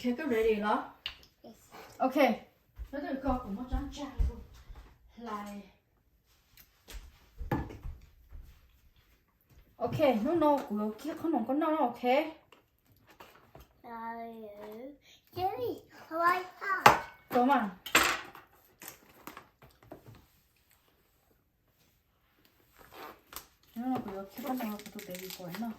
Ok, koj ready los? Ok, nyob twj ywm koj, kuv muab tsab ntsa hlais. Ok, hnub no kuv yuav kib qhob noom koj noj, ok? Tau mas. Hnub no kuv yuav kib qhob noom rau kuv tus baby boy noj.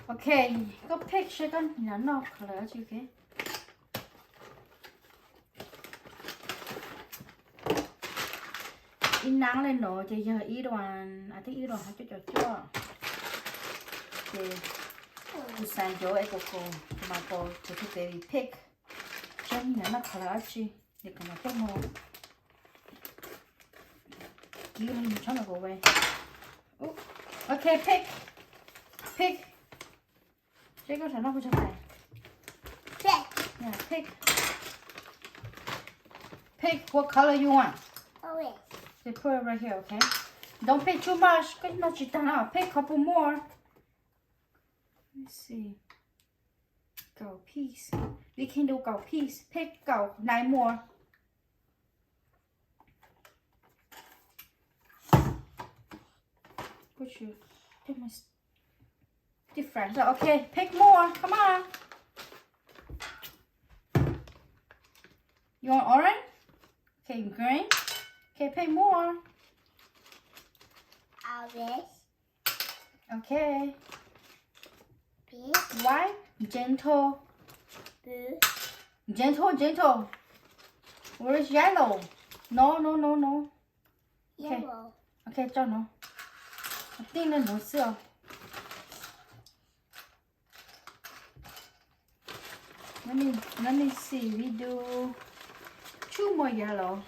Ok, koj pick seb koj nyiam noj color dab tsi, ok? Ib nab li no ces yog ib duas, a, twb ib duas hab cuaj caum cuaj. Ces kuv xav ncav es kuv, kuv mas kuv tus baby pick seb nyiam noj color dab tsi, es kuv mam coj mus kib li tshab no kuv ve. Ok, pick, pick. Seb koj xav noj kuv tshab tais. Yeah, pick. Pick what color you want. They put it right here, okay? Don't pick too much. Koj noj tsis tag no. Pick couple more. Let me see. Kaum piece. We can do kaum piece. Pick kaum nine more. Different. So, okay, pick more. Come on. You want orange? Okay, green. Okay, pick more. Orange. Okay. Pink. White. Gentle. Blue. Gentle, gentle. Where is yellow? No, no, no, no. Okay. Yellow. Okay, tso no. Tij no no xwb os. Let me, let me see, we do two more yellow.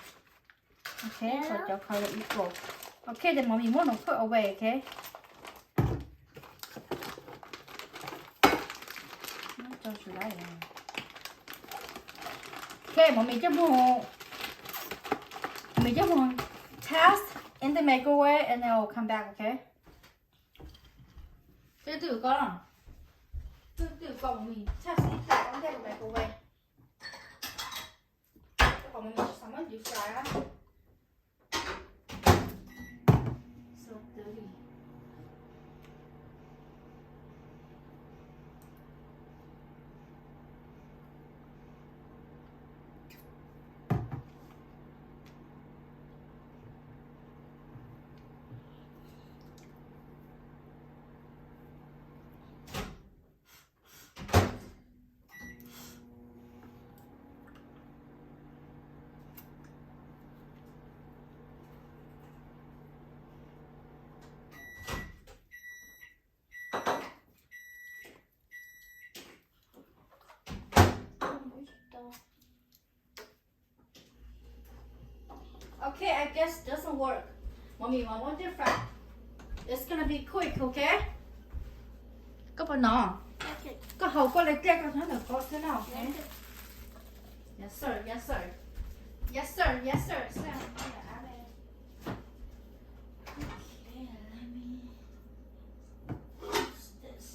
Okay, so cov color equal. Okay, then mommy muab no put away, okay? Okay, mommy coj mus, mommy coj mus test in the microwave and then I'll come back, okay? Twb twb koj, twb twb koj, mommy test ib pliag, koj ntej kuv mus kuv ve. Koj kom mommy tsis xav muab deep fry a. So dirty. Okay, I guess doesn't work. Mommy, mommy, different. It's gonna be quick, okay? Koj puas hnov? Koj haus koj li tiaj koj nyob ntawm koj xwb na, okay? Yes, sir, yes, sir. Yes, sir, yes, sir. Sir, okay, let me use this.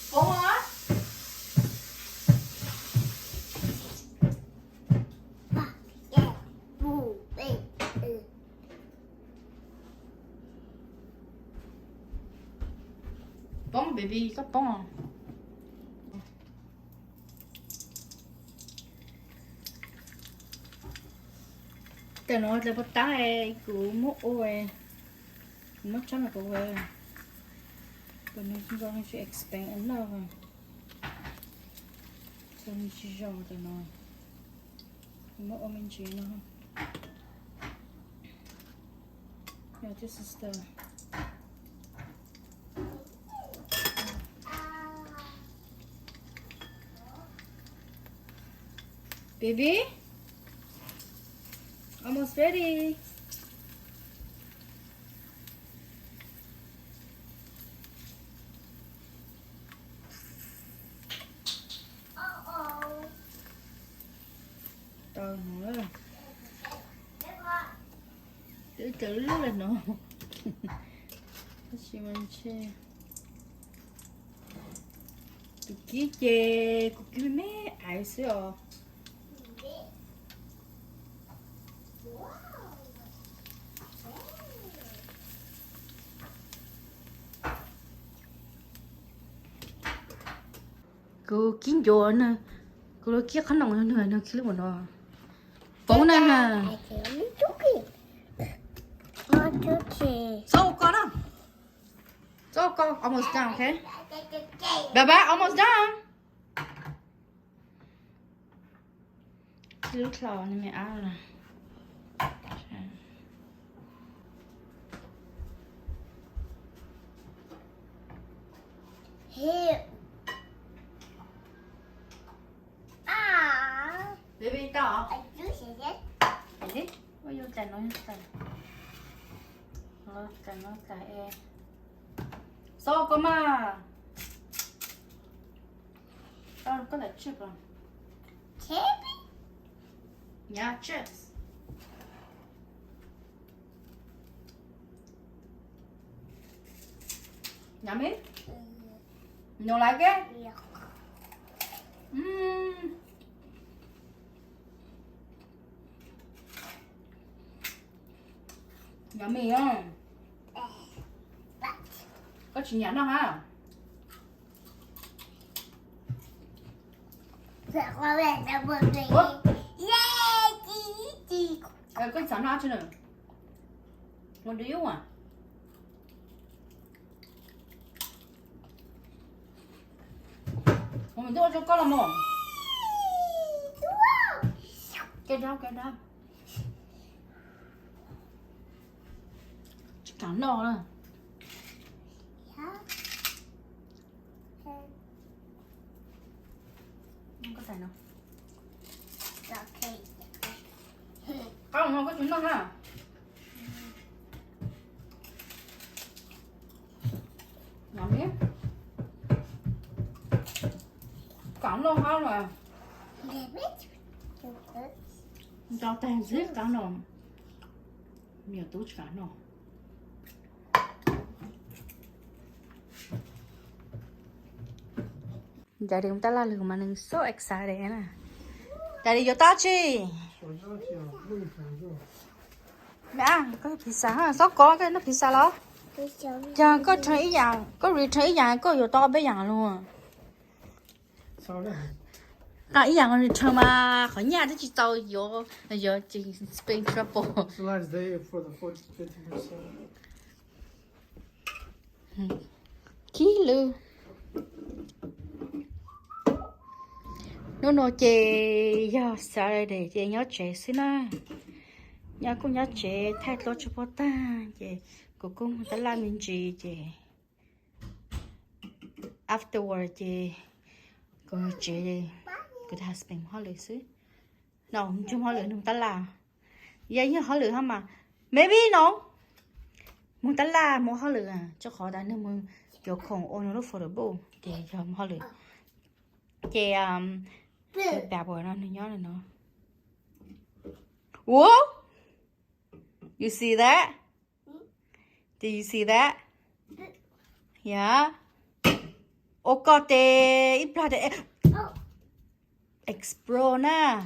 Poob a? Poob baby, koj poob. Tam no tas pov tab kuv muab ua, kuv muab tsob no kuv ua, kuv nws zoo nws tsis expand enough, so nws tsis zoo tam no. Kuv muab ua me ntsis no. Yeah, this is the Baby, almost ready. Tau no lawm. Twb cov lub lawm no. Tab sis mas ntshe tus kib ces kuv kib me me aiv xwb os. Kuv kib ncuav nws, kuv los kib qhob noom nws, nws kib lub no. Poob na. Txhob ua ko na. Txhob ua ko, almost done, okay? Bye bye, almost done. Kib lub dlhau nws me ab lawm. Baby tau. Ua yus tais no, tais no, tais no, tais e. Xav koj mas. Tau koj tais chip los? Chip? Yeah, chips. Yummy? You like it? Yeah. Mm. Yummy, yeah. Koj tsis nyiam noj hab? Koj xav noj dab tsi na? What do you want? Mus twb ua rau koj los mas. Kev dab, kev dab. Tsis kam noj na. Koj tais no. Qab no koj tsis noj na. Yummy. Kam noj hab los. Nco tag ntsib qab no. Me nyuam tub tsis kam noj. Daddy mus tab laj lug mas nws so excited na. Daddy yuav tau tsi? Me ab, koj pizza, xob kov koj noj pizza los? Yog koj return ib yam, koj return ib yam koj yuav tau ob peb yam lug. Qab ib yam return mas qhov nyaj twb tsis tau yuav, yuav tsis spend trouble. Kib lw. Hnub no ces yog Saturday ces nyob tsev xwb na. Nyob kuj nyob tsev thaij dluab tsuag pob tag ces kuv kuj mus tab laj me ntsis ces afterward ces kuv tsev, kuv tus husband mus hauj lwm xwb. No ntsug hauj lwm nug tab laj. Yog yog hauj lwm hab mas, maybe no mus tab laj mus hauj lwm, rau qhov tas nws mus yuav khoom ua nws lub photo book ces yog mus hauj lwm. Ces pab no nws nyob no. Whoa! You see that? Did you see that? Yeah. Ua ko tes ib plag tes explore na.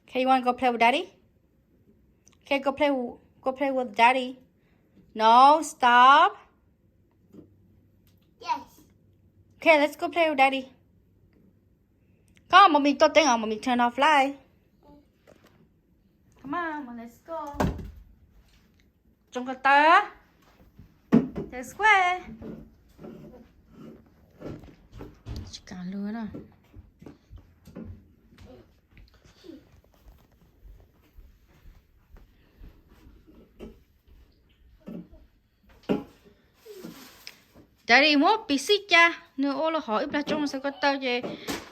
Okay, you wanna go play with daddy? Okay, go play, go play with daddy. No, stop. Yes. Okay, let's go play with daddy. Come on, mommy, tau teeb os, mommy turn off light. Come on, let's go. Tsoom ko taw. Let's go. Tsis kam lug na. Daddy muab piv xij ca, nws ua los hov ib plag tsoo xwb ko taw ces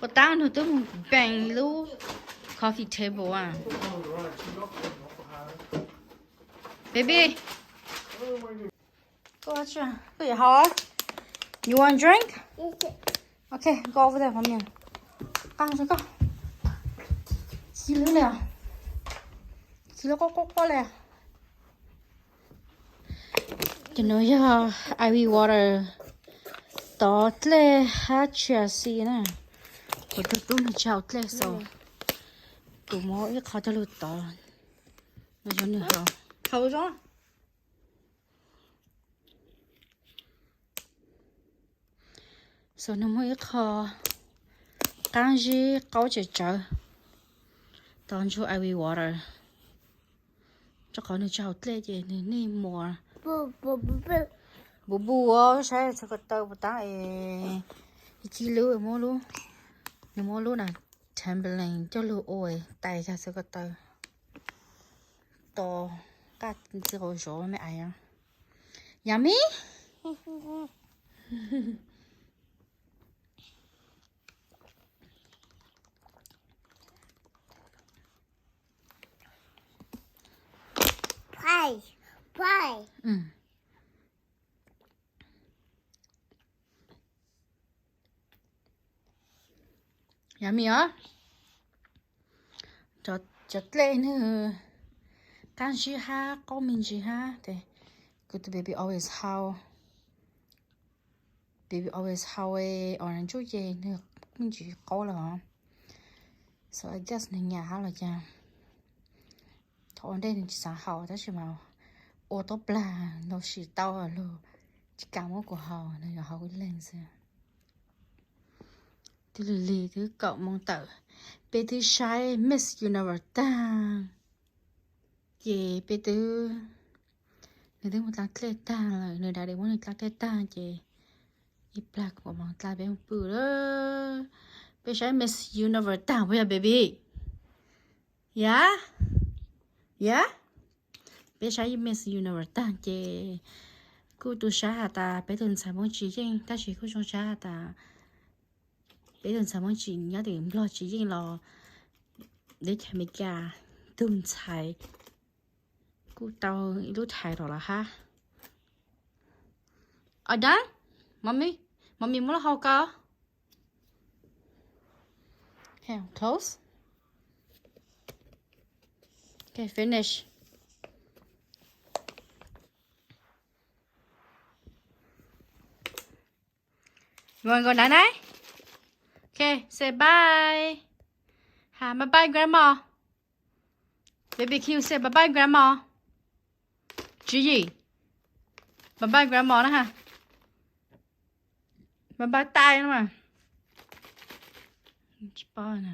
Puas tab nws twb mus bees lub coffee table a? Baby, koj yuav haus? You want drink? Okay, go over there for me. Qab koj. Ci lub li os. Ci lub quaj quaj quaj li. Ces no yog iv water, tov dlej hab chia seed na. Kuv tus tub nws tsis haus dlej so kuv muab ib qho coj lug tov no rau nws haus. Haus zoo. So nws muaj ib qho qab zib qaub tsawv tsawv, tov ntsug iv water, rau qhov nws tsis haus dlej ces nws nij muas. Npus npus saib txhais ko taw puas tab es, ib ci lub, nws muab lub na trampoline coj lug ua tais txhais ko taw. Tos qab ntxiv qaum zov me ais. Yummy. Yummy os. Cov dlej nwg qab zib hab qaub me ntsis hab. Kuv tus baby always haus, baby always haus orange juice ces nwg me ntsis qaub lawm os. So I guess nwg nyam hab los cas. Thaum ua ntej nwg tsis xaav haus tab sis mas ua tuab plag ntaus sim tau lug tsis kam muab kuv haus, nwg yuav haus ib leeg xwb. Twb lig lig twb kaum moos tawm, peb twb saib Miss Universe taag, ces peb twb, nws twb mus dlaa dlej taag lawm, nws daddy muab nws dlaa dlej taag ces ib plag kuv mam dlaa peb mus pw lawm. Peb saib Miss Universe taag puas yog baby? Yog, yog. Peb saib Miss Universe taag ces kuj tu sab has tas peb tug ntxhais Moob Tsis yeej, tab sis kuj zoo sab has tas peb tug ntxhais Moob Tsis nyob tim Nplog tsis yeej los teb chaws Amelikas tug ntxhais kuj tau ib lub title lawm hab. Are done? Mommy, mommy muab lub hau ko. Okay, close. Okay, finish. You wanna go night night? Okay, say bye. Ha, bye bye grandma. Baby Q, say bye bye grandma. Tswv Yim, bye bye grandma na ha. Bye bye tai no mas. Tsis paub na.